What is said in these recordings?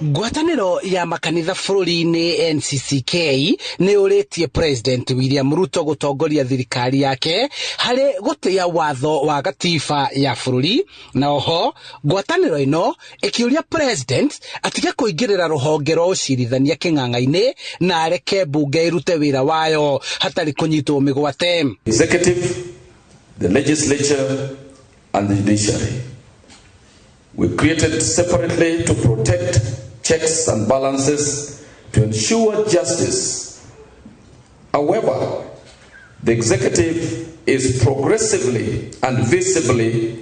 Ngwatanĩro ya makanitha bũrũri-inĩ NCCK nĩ ũrĩtie President William Ruto gũtongoria thirikari yake harĩ gũtĩa watho wa gatiba ya bũrũri, na oho ngwatanĩro ĩno ĩkĩũria President atige kũingĩrĩra rũhonge rwa ũcirithania kĩng'ang'a-inĩ na areke mbunge ĩrute wĩra wayo hatarĩ kũnyitwo mĩgwate. Executive, the legislature, and the judiciary. We created separately to protect checks and balances to ensure justice. However, the executive is progressively and visibly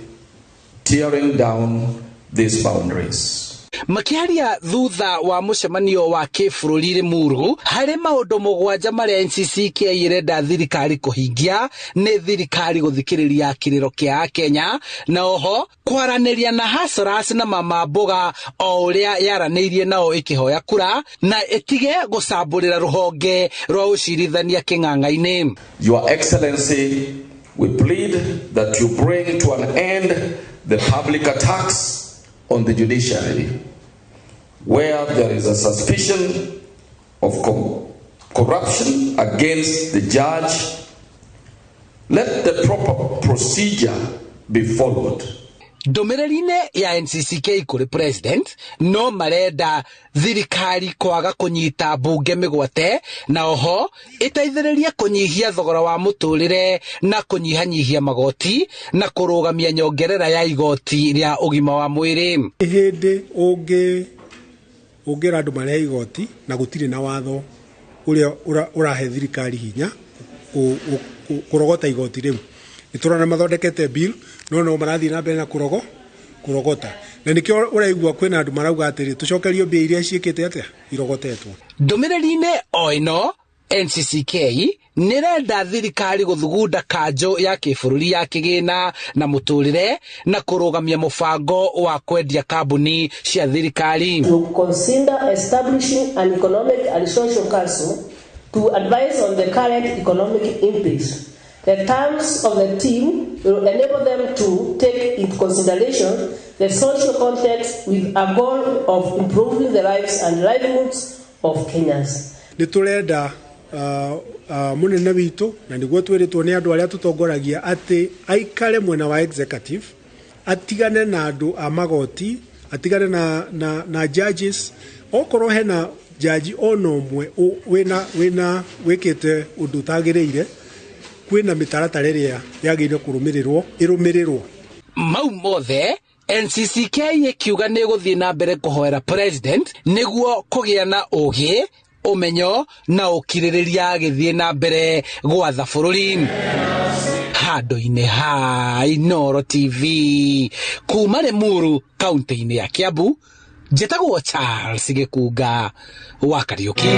tearing down these boundaries. Makĩaria thutha wa mũcemanio wa kĩbũrũri Limuru, harĩ maũndũ 7 marĩa NCCK ĩrenda thirikari kũhingia nĩ thirikari gũthikĩrĩria kĩrĩro kĩa Akenya, na oho kwaranĩria na hustlers na mama mboga o ũrĩa yaranĩirie nao ĩkĩhoya kura, na ĩtige gũcambũrĩra rũhonge rwa ũcirithania kĩng'ang'a-inĩ. Your Excellency, we plead that you bring to an end the public attacks on the judiciary where there is a suspicion of corruption against the judge. Let the proper procedure be followed. Ndũmĩrĩri-inĩ ya NCCK kũrĩ President, no marenda thirikari kwaga kũnyita mbunge mĩgwate, na oho ĩteithĩrĩrie kũnyihia thogora wa mũtũrĩre na kũnyihanyihia magoti na kũrũgamia nyongerera ya igoti rĩa ũgima wa mwĩrĩ. Hĩndĩ ũngĩra andũ marehe igoti na gũtirĩ na watho ũrĩa ũrahe thirikari hinya kũrogota igoti rĩu. Nĩ tũrona mathondekete bill, no no marathiĩ na mbere na kũrogota, na nĩkĩo ũraigua kwĩna andũ marauga atĩrĩ, tũcokerio mbia iria ciĩkĩte atĩa irogotetwo. Ndũmĩrĩri-inĩ o ĩno, NCCK nĩrenda thirikari gũthugunda kanjũ ya kĩbũrũri ya kĩgĩna na mũtũrĩre na kũrũgamia mũbango wa kwendia kambuni cia thirikari. To consider establishing an economic and social council to advise on the current economic impasse. The terms of the team will enable them to take into consideration the social context with a goal of improving the lives and livelihoods of Kenyans. Nĩ tũrenda mũnene witũ, na nĩguo twĩrĩtwo nĩ andũ arĩa tũtongoragia, atĩ aikare mwena wa executive, atigane na andũ a magoti, atigane na judges. Okorwo hena jaji ona ũmwe wĩna wĩkĩte ũndũ ũtagĩrĩire, kwĩna mĩtaratara ĩrĩa yagĩrĩire kũrũmĩrĩrwo ĩrũmĩrĩrwo. Mau mothe NCCK ĩkiuga nĩ ĩgũthiĩ na mbere kũhoera President nĩguo kũgĩa na ũgĩ, ũmenyo na ũkirĩrĩria agĩthiĩ na mbere gwatha bũrũri. Handũ-inĩ ha Inooro TV kuma Limuru, kaunti-inĩ ya Kiambu, njĩtagwo Charles Gĩkunga wa Kariũki.